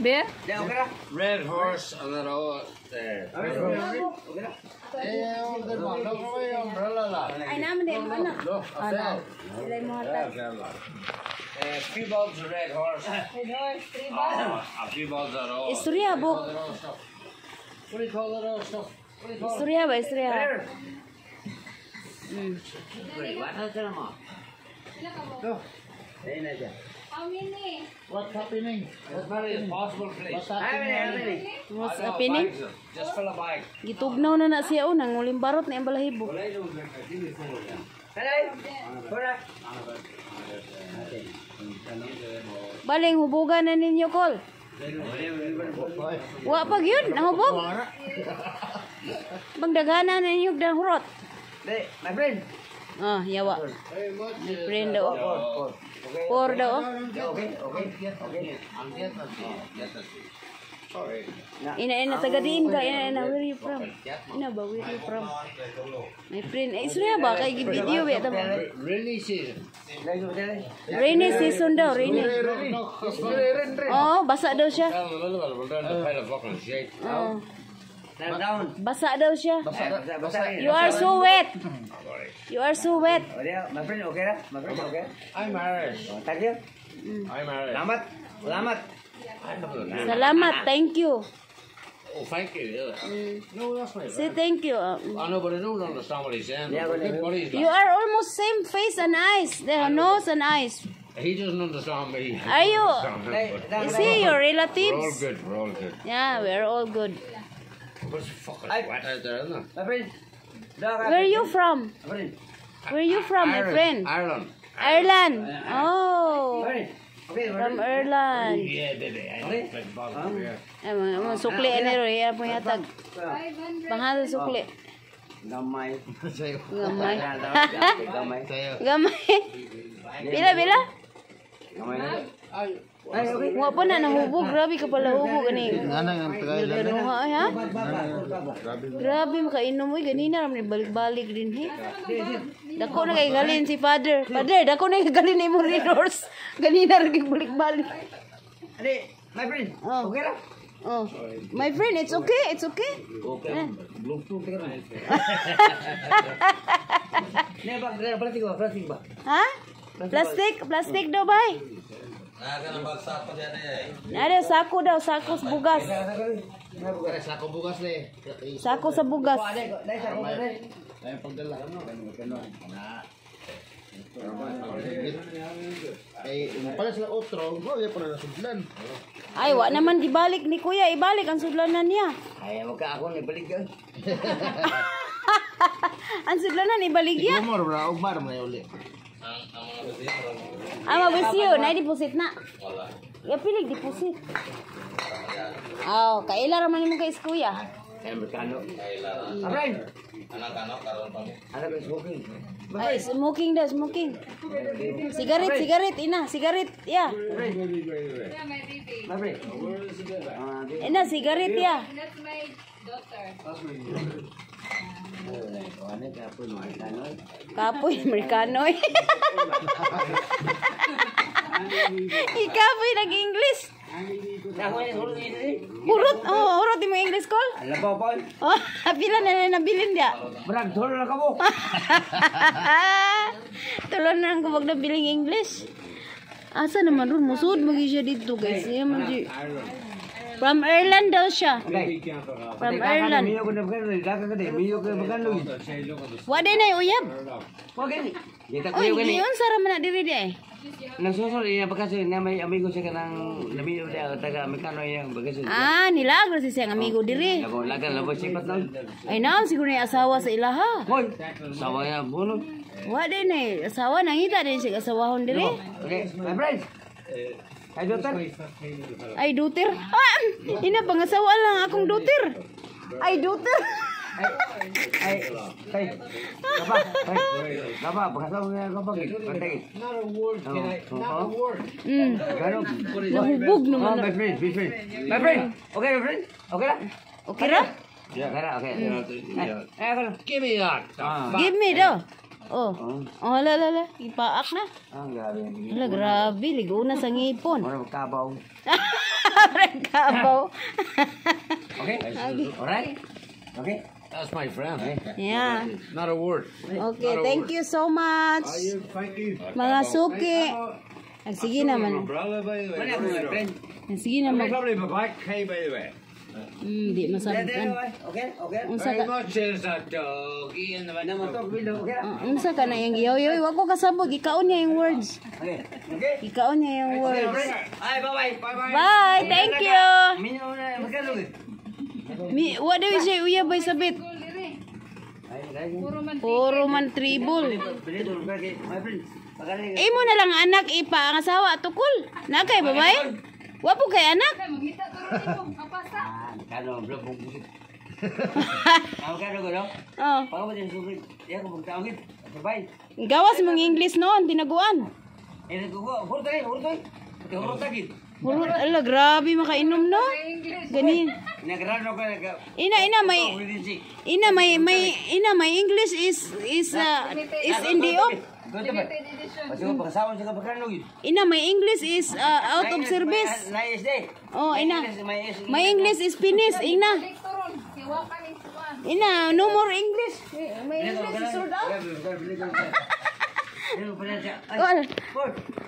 Beer? Red Horse and then all there. Eh, oh, the one. Look away, umbrella lah. Ay, naman din mo anak. Look, I fell. Sila mo hatag. A few bottles of Red Horse. Red Horse, three bottles. A few bottles of all. Istorya, bok. What do you call that old stuff? What do you call it? Istorya ba? Istorya. How many? What's happening? As many as possible, please. What's happening? What's I know, happening? bags of- Just fill a bag. Gitugnaw na na siya. Oh, nangulimbarot na ang balahibo. Baling, hubugan na ninyo, Kol. Wa pag yun, nahubog. Bagdagana na ninyo dang hurot. My friend. Ah, yawa. My friend daw. Oh. Four daw. Oh. Okay. Sorry. Ina, ina, taga diin ka. Ina, ina, where you from? Ina ba, where you from? My friend. Eh, istorya ba? Kay video ba? Tama. Rainy season. Rainy season daw, rainy. Oo, basa daw siya. Tell them a little bit. We're down to pile of fucking shit. Oo. Down. Basa daw siya. Basa. You are so wet. You are so wet. My friend, okay ra? My friend, okay? I'm Irish. Oh, thank you. I'm Irish. Salamat. Salamat. Salamat, thank you. Oh, thank you. Yeah. No, that's my Say friend. thank you. I know, but I don't understand what he's saying. Yeah, We're good buddies, You like. are almost same face and eyes. The nose and eyes. He doesn't understand me. I Are you- understand him, but You see your we're all relatives? good. We're all good. Yeah, we're all good. But it's fucking wet out there, isn't it? My friend. Where you from? My friend. Where you from, my Irish. friend? Ireland. Ireland. Oh, Okay, from Ireland. Yeah, baby. I Okay. know. Big bottle of beer. Ay, mga sukli ani ro, iya po yatag. 500. Panghal sukli. Gamay. Gamay. Gamay. Gamay. Pila pila? Gamay na. Ay, okay. Wa pa na nahubog, grabe ka pala hubog ani. Nanang ang tagay lang. Ganuha ay ha? Grabe makainom oy ganina ra man balik-balik din he. Dako na kay galin si father. Father, dako na kay galin imong resource. Ganina ra kay balik-balik. Adi, my friend. Oh. Okay ra? Oh. My friend, it's okay, it's okay. Okay. Bluetooth ka na. Ne ba, plastic ba, plastic ba? Ha? Plastic, plastic daw bay. Ada sako daw, sako sa bugas. Sako bugas le. Sako sa bugas. Ay pagdala. Ay, pala sila otro, go ya pala sudlan. Ay, wa naman gibalik ni kuya, ibalik ang sudlanan niya. Ay, mo ka ako ni balik ka. Ang sudlanan ibalik ya. Umor bra, ugmar man uli. Ah, mabisyo, na deposit na. Ya pilig deposit. Aw, kaila ra man imong kay kuya. Ay, Amerikano. My friend. Anak ko smoking. Ay, smoking daw, smoking. Sigaret, sigaret, ina, sigaret, ya. Yeah, my baby. My friend. Ah, Ina, sigaret ya. That's my daughter. ano ka po Amerikano. Kapoy, Amerikano. Eh. Ikapoy nag-English. Ako ni hurot ini. Hurot, oh, hurot mo English call. Alam pa pa. Oh, pila na na nabilin dia. Brag dol na kamo. Tulo na ang kubag na biling English. Asa naman ron? Musud magi siya dito guys. Iya man di. From Ireland daw siya. From Ireland. Miyo ko na bagano, daga ka de, miyo ko bagano. Wa day na uyab. Okay. Kita ko Oy, gani. giyon sara man na diri di ay. Nagsusol iya pagkaso na may amigo siya kanang namiyo dia taga Amerikano iya pagkaso. Ah, nilag ra si siyang amigo diri. Labo lagan labo sipat lang. Ay naon siguro na asawa sa ilaha. Hoy, sawa ya bono. Wa day na asawa nangita din siya asawahon diri. Okay, my friend. Ay, daughter. Ay dutir. Ah, ina pangasawa lang akong dutir. Ay dutir. Ay, ay. Kapa, ay. Kapa, pagkasawa nga kapa. Pantay. Not a word can I. Not a word. Gano? Nahubog Oh, naman. my friend, my friend. My friend. Okay, my friend. Okay ra? Okay ra? Okay ra, okay. Ay, ay, ako lang. Give me that. Ah. Give me daw. Oh. Oh, la la la. Ipaak na. Ah, grabe. Hala, grabe. Ligo na sa ngipon. Mura kabaw. Marag kabaw. Okay? Alright? Okay? That's my friend. Yeah. Not a word. Okay, thank you so much. Thank you. Mga suki. Ay, sige naman. Brother, by the way. Wala ko, my friend. Ay, sige naman. Probably my back. Hey, by the way. Di masabitan. Okay? Okay? Unsa Very ka? much is a doggy in the Na matok bilo, okay? Unsa ka na yung giyaw-yaw? Wa ko kasabot. Ikaon niya yung words. Okay. Okay? Ikaon niya yung words. Ay, bye-bye. Bye-bye. Bye! Thank you! Minyo na, magkano? Mi, what do you say? Uya bay sabit. Gold diri. Ay, ay. Puro man Puro man tribal. Bili ko, my friend. Pagkano? Imo na lang anak ipa ang asawa tukol. Na kay babay? Wa po kay anak? Ay, mangita to ron nimo. Kapasa. Ah, kano, blog kong busit. Ah, magkano ko, no? Oh. Baka ba din subit? Iya ko magtaongit. Sabay. Gawas mong English noon tinaguan. Eh, ko, hurtay, hurtay. Hurtay gid. Puro ala grabe makainom no. English. Ganin. Nagrano ka nag Ina ina may ina may may ina may English is in the off. Limited edition. Kasi ko pagkasawa sa pagkano gid. Ina my English is out of service. Nais day. Oh, ina. My English is finished, ina. Balik to ron. Siwa ka ni Juan. Ina, no more English. My English is sold out. Call.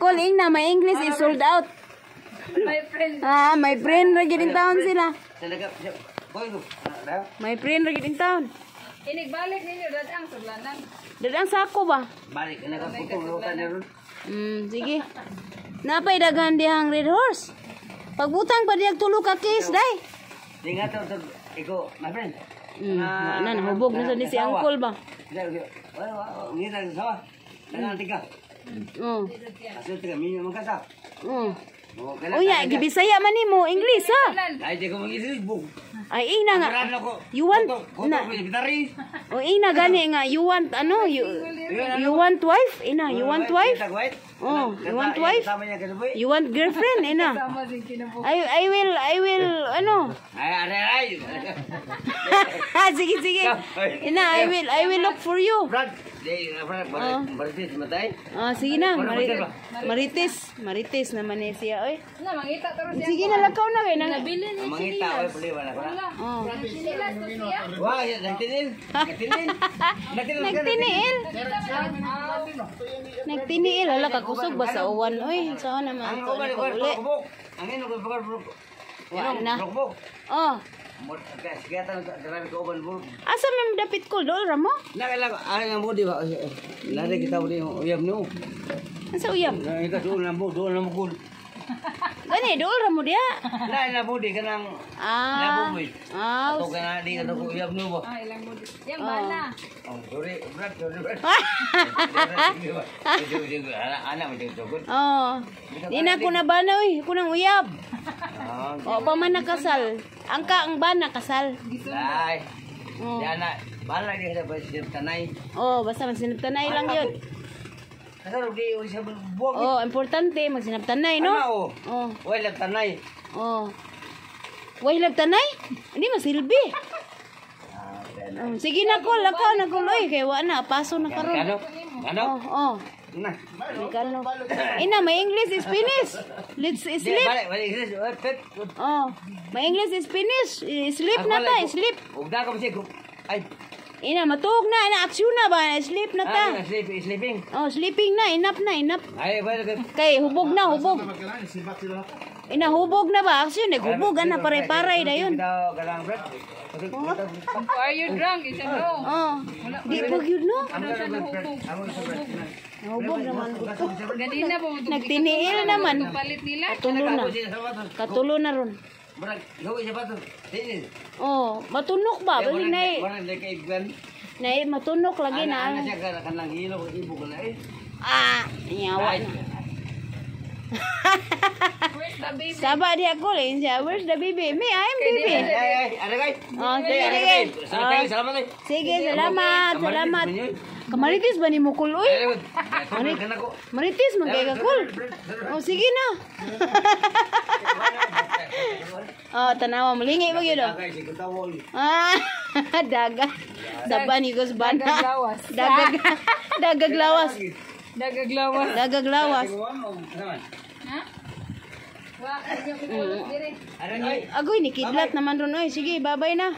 Call ina, my English is sold out. My friend. Ah, my friend ra gyud in town sila. My friend ra gyud in town. Inigbalik ninyo dadang suglanan. Dadang sako ba? Balik na ka putong na ron. Sige. Napay daghan dihang Red Horse. Pagbutang pa diyag tulo ka case day. Di nga to iko, my friend. Na na nahubog na sa ni si uncle ba. Ngita sa sawa. Tanang tika. Oh. Aso tika minyo magkasa. Oh. Uya, gibisaya man nimo English ha. Ay di ko mag-isip. Ay ina nga. You want na. O ina gani nga you want ano you want wife? Ina, you want wife? Oh, you want wife? You want girlfriend? Ina. I will ano? Ay, ay. Sige, sige. Ina, I will look for you. Brad, Marites matay. Oh, sige na. Marites, Marites naman eh siya oy. Na mangita to ron siya. Sige na lakaw na kay nang Mangita oy puli wala ko na. Oh. Sinilas to siya. Wah, nagtiniil. Nagtiniil. Nagtiniil. Nagtiniil hala kakusog ba sa uwan oy. Saan naman to ni pag-uli. Ang ino ko pag Wa na. Oh. Asa man dapit ko dol ra mo? Nakailang ay ang budi ba? Lari kita budi uyab no. Asa uyab? Ika doon lang mo, doon lang mo kul. Gani dool ra mo diha. Na na budi kanang Ah. Ah. Ato kana di ka uyab no ba. Ah, ilang budi. Yang bana. Oh, sorry, Brad, sorry. Brad. Anak macam tu. Oh. Di na ko na bana oy, ko nang uyab. O pa man nakasal. Angka ang bana kasal. Ay. Oh. Di anak, bala di sa sinabtanay. Oh, basta magsinabtanay lang yun. Kasaro di sa buwag. Oh, importante magsinabtanay no. Ano? Oh, Way labtanay. oh. Way labtanay? Hindi masilbi. Oh, sige na ko, lakaw na ko oy kay wa na paso na karon. Ano? Ano? Oh, oh. Na. Kano? Ina, my English is finished. Let's sleep. Balik, balik. Oh, my English is finished. Sleep na ta, sleep. Ugda ka mo. Ay. Ina, matuog na, ina, aksyon na ba? Sleep na ta. Ah, sleeping. Oh, sleeping na, enough na, enough. Ay, balik. Kay hubog na, hubog. Ina, hubog na ba? Aksyon, eh, hubog, ana, pare-paray na yun. Are you drunk? Isa no. Oh, di pa yun, no? Ano siya nahubog? Nahubog naman. Ganina po. Nagtiniil naman. Palit nila. Katulo na. Katulo na ron. Oh, matunok ba? Balik na eh. Na matunok lagi na. Ah, nyawa na. Where's the baby? Saba di ako lang siya. Where's the baby? Me, I'm baby. Oh, sige, sige. Sige, salamat, salamat. Kamaritis ba ni Mukul, uy? Maritis, man kay kakul. Oh, sige na. Oh, tanawa, malingi ba yun? Ah, daga. Saba ni Gusbana. Dagag lawas. Dagag lawas. Dagag lawas. Dagag lawas. Ha? Wa, inyo kipulos dire. Agoy, ni kidlat naman ron oy. Sige, babay na.